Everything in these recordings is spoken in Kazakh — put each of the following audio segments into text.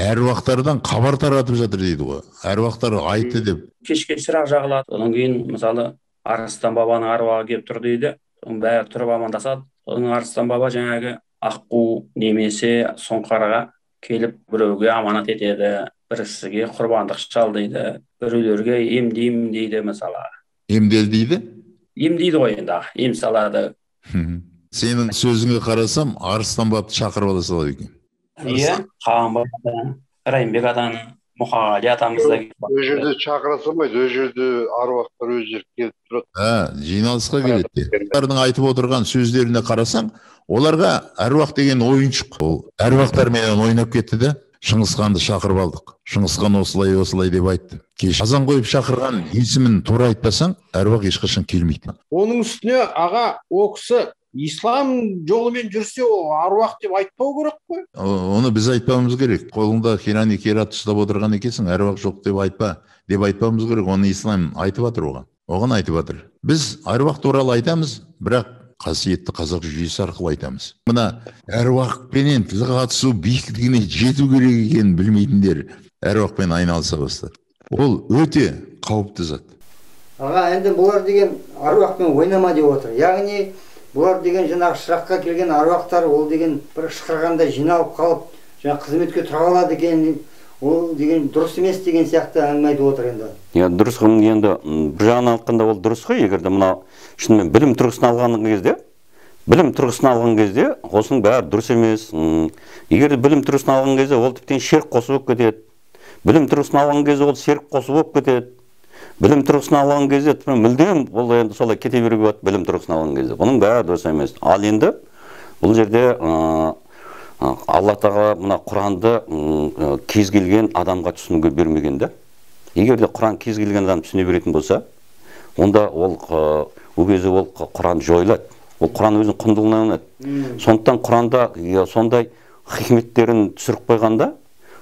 Әруақтардан хабар таратып жатыр дейді ғой. Әруақтар айтты деп. Кешке шырақ жағылады. Содан кейін мысалы Арыстан бабаның аруағы келіп тұр дейді. Соның бәрі тұрып амандасады. Содан Арыстан баба жаңағы аққу немесе сұңқарға келіп біреуге аманат етеді, бір кісіге құрбандық шал дейді, біреулерге емдеймін дейді мысалы. Емдел дейді? Емдейді ғой енді, ем салады. Сенің сөзіңе қарасам, Арыстан бабты шақырып ала салады екен. Иә, Қаған бабаны, Райымбек атаны, Мұқағали атамыз да. Ол жерде шақыра салмайды, ол жерде аруақтар өздері келіп тұрады. Жиналысқа келеді. Олардың айтып отырған сөздеріне қарасаң, оларға әруақ деген ойыншық. Ол әруақтарменен ойнап кетті де, Шыңғысханды шақырып алдық. Шыңғысхан осылай осылай деп айтты. Кеш азан қойып шақырған есімін тура айтпасаң, әруақ ешқашан келмейді. Оның үстіне аға, о кісі ислам жолымен жүрсе, ол аруақ деп айтпау керек қой. Оны біз айтпауымыз керек. Қолыңда хирани керат ұстап отырған екенсің, әруақ жоқ деп айтпа деп айтпауымыз керек. Оны ислам айтып жатыр оған. Оған айтып жатыр. Біз әруақ туралы айтамыз, бірақ қасиетті қазақ жүйесі арқылы айтамыз. Мына әруақпенен тіл қатысу биіктігіне жету керек екенін білмейтіндер әруақпен айналыса бастады. Ол өте қауіпті зат. Аға, енді бұлар деген әруақпен ойнама деп отыр. Яғни бұлар деген жаңағы шыраққа келген әруақтар, ол деген бір ышқырғанда жиналып қалып, жаңа қызметке тұра қалады екен, ол деген дұрыс емес деген сияқты әңгіме айтып отыр енді. Иә, дұрыс ғой енді, бір жағынан айтқанда ол дұрыс қой, егер де мына шынымен білім тұрғысынан алған кезде, білім тұрғысынан алған кезде осының бәрі дұрыс емес. Егер де білім тұрғысынан алған кезде ол тіптен шерік қосу болып кетеді. Білім тұрғысынан алған кезде ол серік қосу болып кетеді. Білім тұрғысынан алған кезде мүлдем ол енді солай кете беруге болады білім тұрғысынан алған кезде. Бұның бәрі дұрыс емес. Ал енді бұл жерде Алла тағала мына Құранды кез келген адамға түсінуге бермеген да. Егер де Құран кез келген адам түсіне беретін болса, онда ол кезде ол Құран жойылады. Ол Құран өзінің құндылығынан алынады. Сондықтан Құранда сондай хикметтерін түсіріп қойғанда,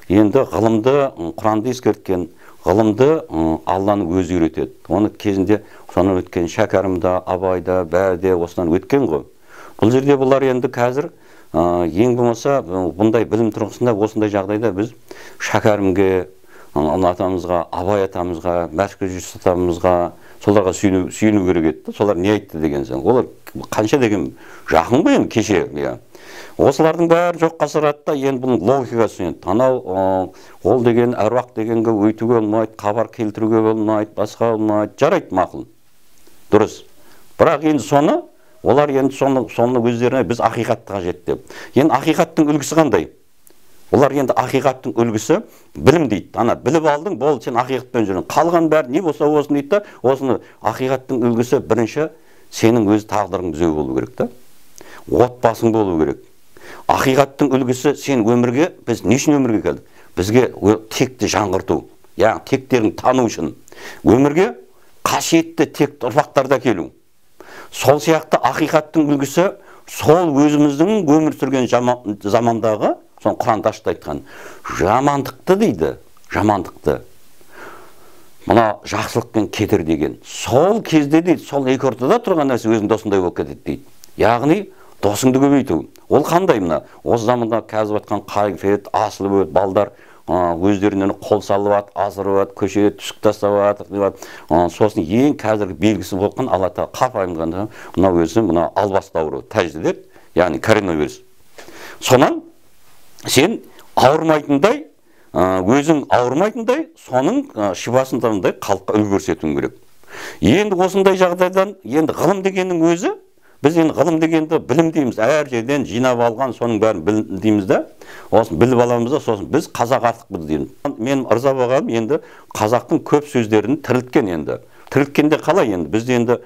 енді ғылымды, Құранды ескерткен, ғылымды Алланың өзі үйретеді. Оны кезінде соны өткен Шәкәрім да, Абай да, бәрі де осыдан өткен ғой. Бұл жерде бұлар енді қазір ең болмаса бұндай білім тұрғысында осындай жағдайда біз Шәкәрімге, атамызға, Абай атамызға, Мәшһүр Жүсіп атамызға соларға сүйену керек еді. Солар не айтты деген соң. Олар қанша деген жақын ғой енді кеше. Иә. Осылардың бәрі жоққа шығарады да, енді бұның логикасы енді. Анау ол деген әруақ дегенге өйтуге болмайды, хабар келтіруге болмайды, басқа болмайды. Жарайды, мақұл. Дұрыс. Бірақ енді соны олар енді соны өздеріне біз ақиқатты қажет деп. Енді ақиқаттың үлгісі қандай? Олар енді ақиқаттың үлгісі білім дейді. Ана біліп алдың, болды, сен ақиқатпен жүрің. Қалған бәрі не болса болсын дейді да, осыны ақиқаттың үлгісі бірінші сенің өз тағдырың түзеу болу керек та. Отбасың болу керек. Ақиқаттың үлгісі сен өмірге, біз не үшін өмірге келдік? Бізге текті жаңғырту, яғни тектерін тану үшін. Өмірге қасиетті текті ұрпақтарда келу. Сол сияқты ақиқаттың үлгісі сол өзіміздің өмір сүрген замандағы, соны Құранда ашып айтқан, жамандықты дейді, жамандықты. Мына жақсылықпен кетір деген. Сол кезде дейді, сол екі ортада тұрған нәрсе өзің досыңдай болып кетеді дейді. Яғни досыңды көбейту. Ол қандай мына? Осы заманда қазып атқан қайфет, асылып өт, балдар өздерінен қол салып ат, асырып ат, көшеге түсік тастап ат, сосын ең қазіргі белгісі болған Алла тағала қарапайым ғана мынау өзі мына албасты ауру, тәжді дерт, яғни коронавирус. Сонан сен ауырмайтындай, өзің ауырмайтындай, соның шипасын табындай халыққа үлгі көрсетуің керек. Енді осындай жағдайдан, енді ғылым дегеннің өзі, біз енді ғылым дегенді білім дейміз, әр жерден жинап алған соның бәрін білім дейміз да, осыны біліп аламыз да, сосын біз қазақ артықпыз дейміз. Мен ырза болғаным енді қазақтың көп сөздерін тірілткен енді. Тірілткенде қалай енді? Бізде енді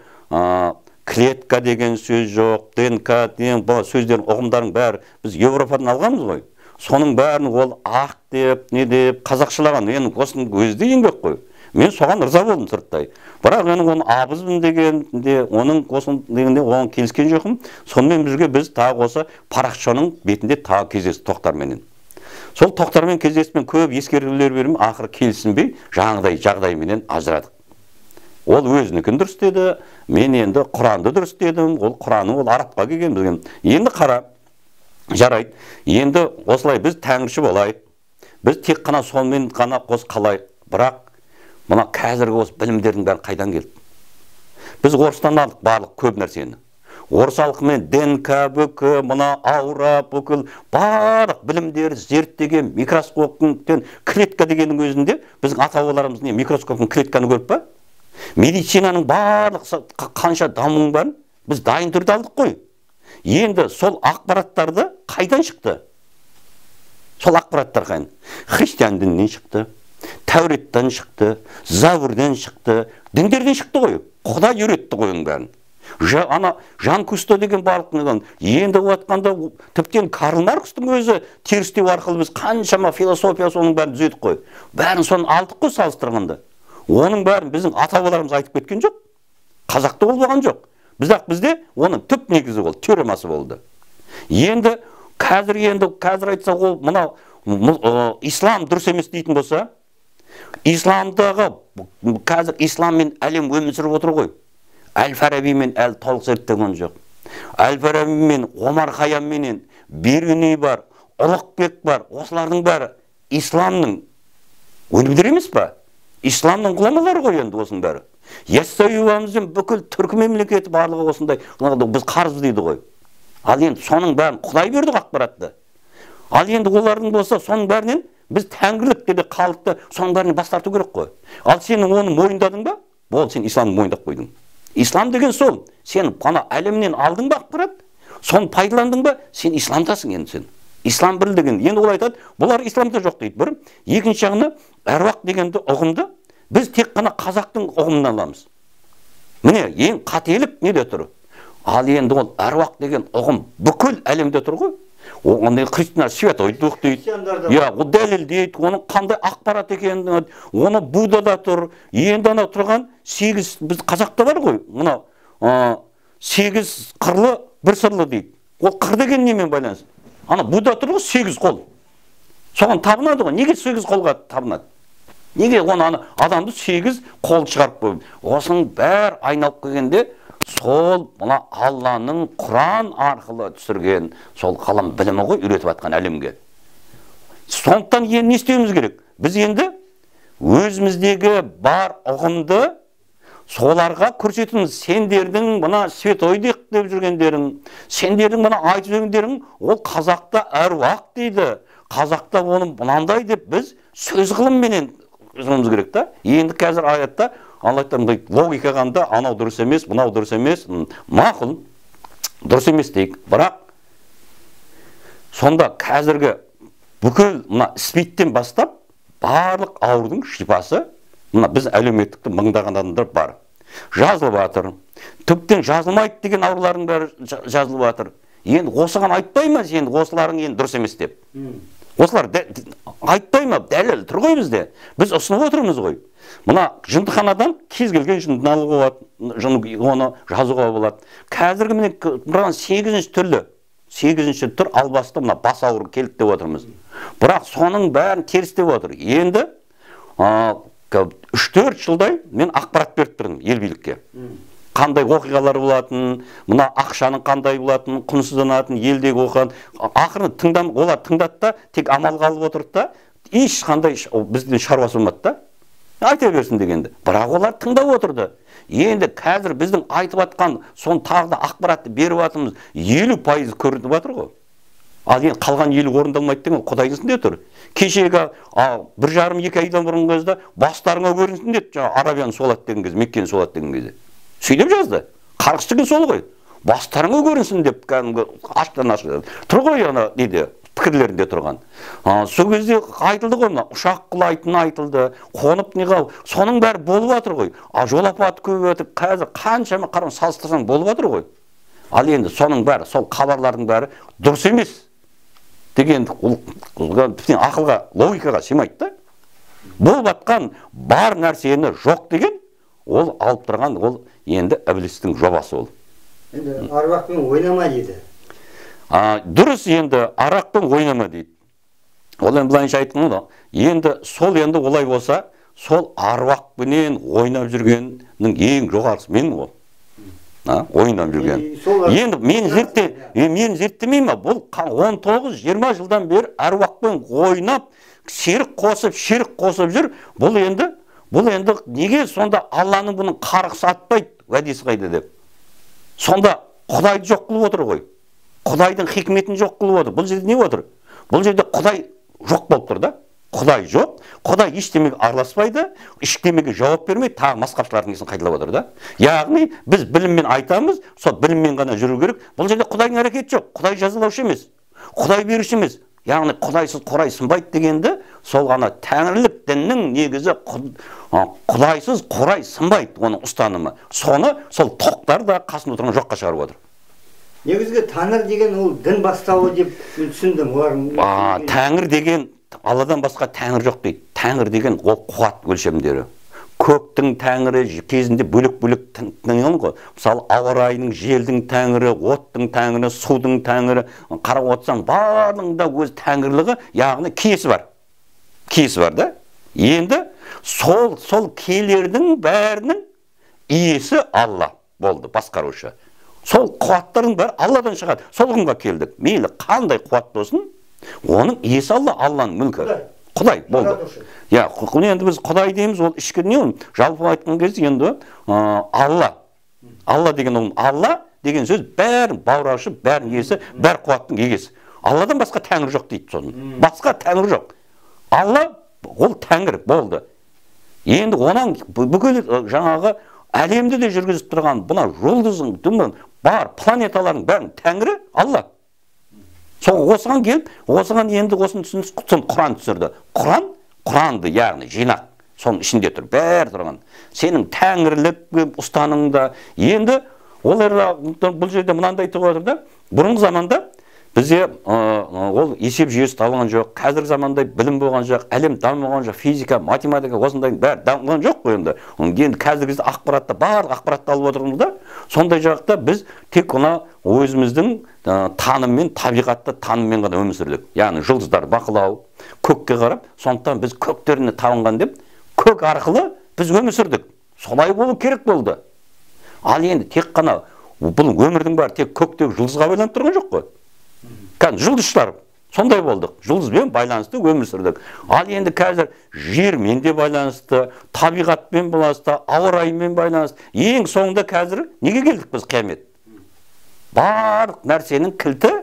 клетка деген сөз жоқ, ДНК деген бұл сөздердің ұғымдардың бәрі біз Еуропадан алғанбыз ғой. Соның бәрін ол ақ деп, не деп қазақшалаған. Енді осының өзі де еңбек қой. Мен соған ырза болдым сырттай. Бірақ мен оны абызбын дегенде, оның осын дегенде оған келіскен жоқпын. Сонымен бірге біз тағы осы парақшаның бетінде тағы кездестік Тоқтарменен. Сол Тоқтармен кездесіп мен көп ескертулер бердім, ақыры келісінбей жаңағыдай жағдайменен ажырадық. Ол өзінікін дұрыс деді, мен енді Құранды дұрыс дедім, ол Құраны ол арабқа келген бізге. Енді қара, жарайды. Енді осылай біз тәңірші болайық. Біз тек қана сонымен ғана қос қалайық. Бірақ мына қазіргі осы білімдердің бәрі қайдан келді? Біз орыстан алдық барлық көп нәрсені. Орыс халқымен ДНК, бүкіл, мына аура, бүкіл барлық білімдер зерттеген микроскоптың клетка дегеннің өзінде біздің ата-бабаларымыз не микроскоптың клетканы көріп па? Медицинаның барлық қанша дамуын бәрін біз дайын түрде алдық қой. Енді сол ақпараттарды қайдан шықты? Сол ақпараттар қайдан? Христиан дінінен шықты, Тәуреттен шықты, Забурдан шықты, діндерден шықты ғой. Құдай үйретті ғой оның бәрін. Ана Жан Кусто деген барлық енді айтқанда тіптен Карл Маркстің өзі терістеу арқылы біз қаншама философия соның бәрін түзедік қой. Бәрін соны алдық қой салыстырғанда. Оның бәрін біздің ата-бабаларымыз айтып кеткен жоқ. Қазақта ол болған жоқ. Бірақ бізде оның түп негізі болды, теоремасы болды. Енді қазір айтсақ, ол мынау ислам дұрыс емес дейтін болса, исламдағы қазір ислам мен әлем өмір сүріп отыр ғой. Әл-Фараби мен әлі толық зерттеген жоқ. Әл-Фараби мен Омар Хайям менен Беруни бар, Ұлықбек бар, осылардың бәрі исламның өнімдері емес па? Исламның ғұламалары ғой енді осының бәрі. Яссауи бабамыздың бүкіл түркі мемлекеті барлығы осындай, біз қарыз дейді ғой. Ал енді соның бәрін Құдай берді ғой ақпаратты. Ал енді олардың болса соның бәрінен біз тәңірлік деп қалдық, соның бәрінен бас тарту керек қой. Ал сен оны мойындадың ба? Болды, сен исламды мойындап қойдың. Ислам деген сол, сен қана әлемнен алдың ба ақпарат, соны пайдаландың ба, сен исламдасың енді сен. Ислам бірлігін. Енді ол айтады, бұлар исламда жоқ дейді. Бір, екінші жағына әруақ дегенді ұғымды біз тек қана қазақтың ұғымынан аламыз. Міне, ең қателік неде тұр? Ал енді ол әруақ деген ұғым бүкіл әлемде тұр ғой. Ондай христиандар святой дух дейді. Иә, ол дәлелдейді, оның қандай ақпарат екенін, оны Буддада тұр. Енді ана тұрған 8, біз қазақта бар ғой, мына 8 қырлы, бір сырлы дейді. Ол қыр деген немен байланысты? Ана Будда тұр ғой, 8 қол. Соған табынады ғой. Неге 8 қолға табынады? Неге оны ана адамды 8 қол шығарып қойып? Осының бәрі айналып келгенде сол мына Алланың Құран арқылы түсірген сол ғалам білімі ғой үйретіп жатқан әлемге. Сондықтан енді не істеуіміз керек? Біз енді өзіміздегі бар ұғымды соларға көрсетуіміз. Сендердің мына святой деп жүргендерің, сендердің мына айтып жүргендерің, ол қазақта әруақ дейді. Қазақта оны мынандай деп біз сөз ғылымменен жазуымыз керек та. Енді қазір аятта Алла айтады, логика қанда анау дұрыс емес, мынау дұрыс емес, мақұл, дұрыс емес дейік. Бірақ сонда қазіргі бүкіл мына СПИДтен бастап барлық аурудың шипасы мына біз әлеуметтікті мыңдаған адамдар бар. Жазылып жатыр. Түптен жазылмайды деген аурулардың бәрі жазылып жатыр. Енді осыған айтпай ма, енді осыларың енді дұрыс емес деп. Осылар айтпай ма, дәлел тұр ғой бізде. Біз ұсынып отырмыз ғой. Мына жындыханадан кез келген жындыны алуға болады, оны жазуға болады. Қазіргі міне мына 8-ші түрлі, 8-ші түр албасты мына бас ауыру келді деп отырмыз. Бірақ соның бәрін теріс деп отыр. Енді 3-4 жылдай мен ақпарат беріп тұрдым ел билікке. Қандай оқиғалар болатын, мына ақшаның қандай болатын, құнсызданатын, елдегі оқыған. Ақыры тыңдам, олар тыңдады да, тек амалға алып отырды да, ешқандай біздің шаруасы болмады да. Айта берсін дегенді. Бірақ олар тыңдап отырды. Енді қазір біздің айтып атқан, соны тағы да ақпаратты беріп атымыз 50% көрініп жатыр ғой. Ал енді қалған 50 орындалмайды деген Құдайдың ісінде тұр. Кешегі 1,5-2 айдан бұрынғы кезде бастарыңа көрінсін деді, жаңа Арабияны солады деген кезде, Меккені солады деген кезде. Сөйлеп жазды. Қарғыс деген сол ғой. Бастарыңа көрінсін деп кәдімгі аштан ашық тұр ғой ана неде, пікірлерінде тұрған. Сол кезде айтылды ғой, мына ұшақ құлайтыны айтылды, қонып не қал, соның бәрі болып жатыр ғой. А жол апаты көбейіп жатыр. Қазір қаншама қарам салыстырсаң болып жатыр ғой. Ал енді соның бәрі, сол хабарлардың бәрі дұрыс емес деген ол тіптен ақылға, логикаға сыймайды да. Болып жатқан бар нәрсені жоқ деген ол алып тұрған, ол енді іблістің жобасы ол. Енді аруақпен ойнама дейді. Дұрыс, енді арақпен ойнама дейді. Ол енді былайынша айтқан ғой. Енді сол енді олай болса, сол аруақпенен ойнап жүргеннің ең жоғарғысы мен ғой. Ойнап жүрген. Енді мен зерттемеймін, бұл 19-20 жылдан бері әруақпен ойнап, серік қосып, шерік қосып жүр. Бұл енді неге сонда Алланың бұның қарғысы атпайды, уәдесі қайда деп. Сонда Құдайды жоқ қылып отыр ғой. Құдайдың хикметін жоқ қылып отыр. Бұл жерде не отыр? Бұл жерде Құдай жоқ болып тұр да. Құдай жоқ, Құдай ештемеге араласпайды, ештемеге жауап бермейді, тағы масқапшылардың несін қайталап отыр да. Яғни біз біліммен айтамыз, сол біліммен ғана жүру керек. Бұл жерде Құдайдың әрекеті жоқ, Құдай жазалаушы емес, Құдай беруші емес. Яғни Құдайсыз қорай сынбайды дегенді, сол ғана тәңірлік діннің негізі Құдайсыз қорай сынбайды, оның ұстанымы. Соны сол тоқтар да қасында отырған жоққа шығарып отыр. Негізгі тәңір деген ол дін бастауы деп мен түсіндім. Тәңір деген Алладан басқа тәңір жоқ дейді. Тәңір деген ол қуат өлшемдері. Көктің тәңірі кезінде бөлек-бөлек тәңір ғой. Мысалы, ауа райының, желдің тәңірі, оттың тәңірі, судың тәңірі. Қарап отырсаң, барлығында өз тәңірлігі, яғни киесі бар. Киесі бар да. Енді сол киелердің бәрінің иесі Алла болды, басқарушы. Сол қуаттардың бәрі Алладан шығады. Сол ұғымға келдік. Мейлі қандай қуат болсын, оның иесі Алла, Алланың мүлкі. Құдай болды. Я, енді біз Құдай дейміз, ол ішкі не ол? Жалпы айтқан кезде енді Алла. Алла деген ұғым. Алла деген сөз бәрін баураушы, бәрінің иесі, бәр қуаттың егесі. Алладан басқа тәңір жоқ дейді соны. Басқа тәңір жоқ. Алла ол тәңір болды. Енді онан бүкіл жаңағы әлемді де жүргізіп тұрған бұна жұлдыздың, дүмін, бар планеталардың бәрінің тәңірі Алла. Сол осыған келіп, осыған енді осыны түсініп, Құран түсірді. Құран, Құранды, яғни жинақ, соның ішінде тұр, бәрі тұрған. Сенің тәңірлік ұстаныңда. Енді олар бұл жерде мынандай айтып отыр да, бұрынғы заманда бізде ол есеп жүйесі табылған жоқ, қазіргі заманда білім болған жоқ, әлем дамыған жоқ, физика, математика, осындайдың бәрі дамыған жоқ қой енді. Енді қазіргі кезде ақпаратты, барлық ақпаратты алып отырмыз да, сондай жақта біз тек қана өзіміздің таныммен, табиғатты таныммен ғана өмір сүрдік. Яғни жұлдыздарды бақылау, көкке қарап, сондықтан біз көктеріне табынған деп, көк арқылы біз өмір сүрдік. Солай болу керек болды. Ал енді тек қана бұл өмірдің бәрі тек көктегі жұлдызға байланып тұрған жоқ қой. Кәдімгі жұлдызшылар сондай болдық. Жұлдызбен байланысты өмір сүрдік. Ал енді қазір жермен де байланысты, табиғатпен байланысты, ауа райымен байланысты. Ең соңында қазір неге келдік біз қиямет? Барлық нәрсенің кілті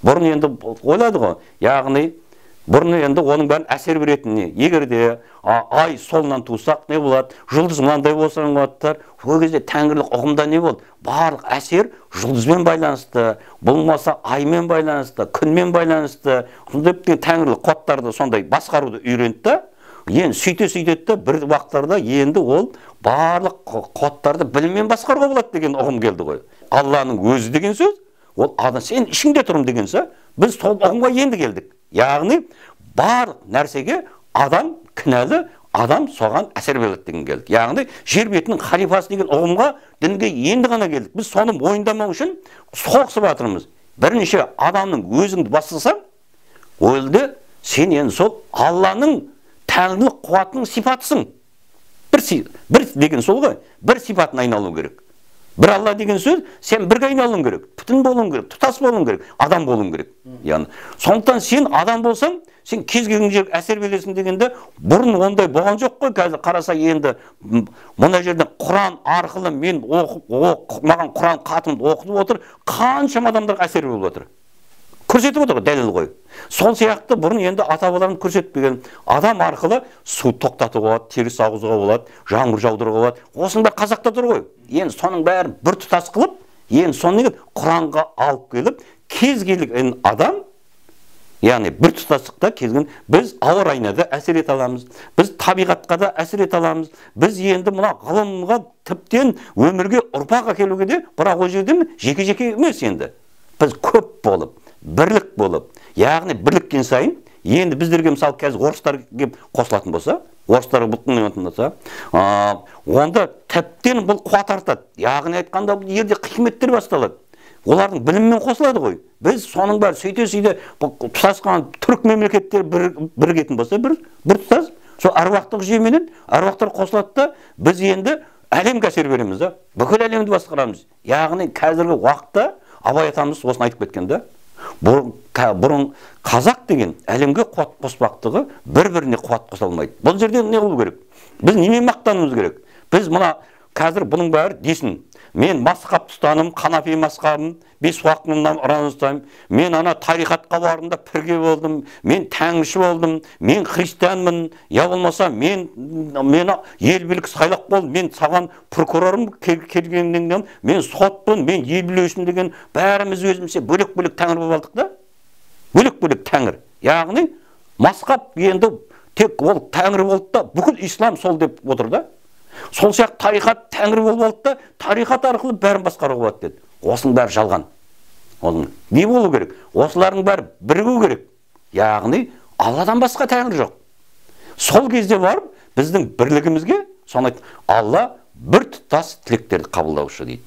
бұрын енді ойлады ғой. Яғни бұрын енді оның бәрін әсер беретін не? Егер де ай солынан тусақ не болады, жұлдыз мынандай болса не болады? Ол кезде тәңірлік ұғымда не болды? Барлық әсер жұлдызбен байланысты, болмаса аймен байланысты, күнмен байланысты. Сондай тәңірлік қуаттарды сондай басқаруды үйренді. Енді сөйте-сөйтеді бір уақыттарда енді ол барлық қуаттарды біліммен басқаруға болады деген ұғым келді ғой. Алланың өзі деген сөз, ол адам сен ішіңде тұрмын деген сөз, біз сол ұғымға енді келдік. Яғни барлық нәрсеге адам кінәлі, адам соған әсер береді деген келдік. Яғни жер бетінің халифасы деген ұғымға дінге енді ғана келдік. Біз соны мойындамау үшін соғысып жатырмыз. Бірінші адамның өзіңді бассаң, олды сен енді сол Алланың тәңірлік қуатының сипатысың. Бір деген сол ғой, бір сипатына айналу керек. Бір Алла деген сөз, сен бірге айналуың керек, бүтін болуың керек, тұтас болуың керек, адам болуың керек. Яғни, сондықтан сен адам болсаң, сен кез келген жерге әсер бересің дегенде, бұрын ондай болған жоқ қой. Қазір қараса енді мына жерде Құран арқылы мен оқып, маған Құран қатымды оқытып отыр, қаншама адамдарға әсер болып отыр. Көрсетіп отыр, дәлел ғой. Сол сияқты бұрын енді ата-бабаларымыз көрсетпеген адам арқылы су тоқтатуға болады, теріс ағызуға болады, жаңбыр жаудыруға болады. Осының бәрі қазақта тұр ғой. Енді соның бәрін бір тұтас қылып, енді соны Құранға алып келіп, кез келген адам, яғни бір тұтастықта кез келген біз ауа райына да әсер ете аламыз, біз табиғатқа да әсер ете аламыз, біз енді мына ғылымға тіптен өмірге ұрпақ әкелуге де, бірақ ол жерде жеке-жеке емес енді. Біз көп болып, бірлік болып, яғни бірліккен сайын, енді біздерге мысалы қазір орыстар келіп қосылатын болса, орыстар бұтын болса, онда тіптен бұл қуат артады. Яғни айтқанда бұл жерде хикметтер басталады. Олардың білімімен қосылады ғой. Біз соның бәрі сөйте-сөйте тұтасқан түрік мемлекеттер бірігетін болса, бір тұтас, сол әруақтық жүйеменен әруақтар қосылады да, біз енді әлемге әсер береміз да, бүкіл әлемді басқарамыз. Яғни қазіргі уақытта Абай атамыз осыны айтып кеткен да. Бұрын қазақ деген әлемге қуат қоспақтығы бір-біріне қуат қоса алмайды. Бұл жерде не қылу керек? Біз немен мақтануымыз керек? Біз мына қазір бұның бәрі десін. Мен масқап ұстаным, Ханафи масқабым, бес уақытымнан ұран ұстаймын. Мен ана тарихатқа бардым да пірге болдым, мен тәңірші болдым, мен христианмын, я болмаса мен мені ел билік сайлап болды, мен саған прокурорым келгеннен кейін мен сотпын, мен ел билеушімін деген бәріміз өзімізше бөлек-бөлек тәңір болып алдық да. Бөлек-бөлек тәңір. Яғни масқап енді тек ол тәңір болды да, бүкіл ислам сол деп отыр да. Сол сияқты тарихат тәңір болып алды да, тарихат арқылы бәрін басқаруға болады деді. Осының бәрі жалған. Оның не болу керек? Осылардың бәрі бірігу керек. Яғни Алладан басқа тәңір жоқ. Сол кезде барып біздің бірлігімізге соны айтты. Алла бір тұтас тілектерді қабылдаушы дейді.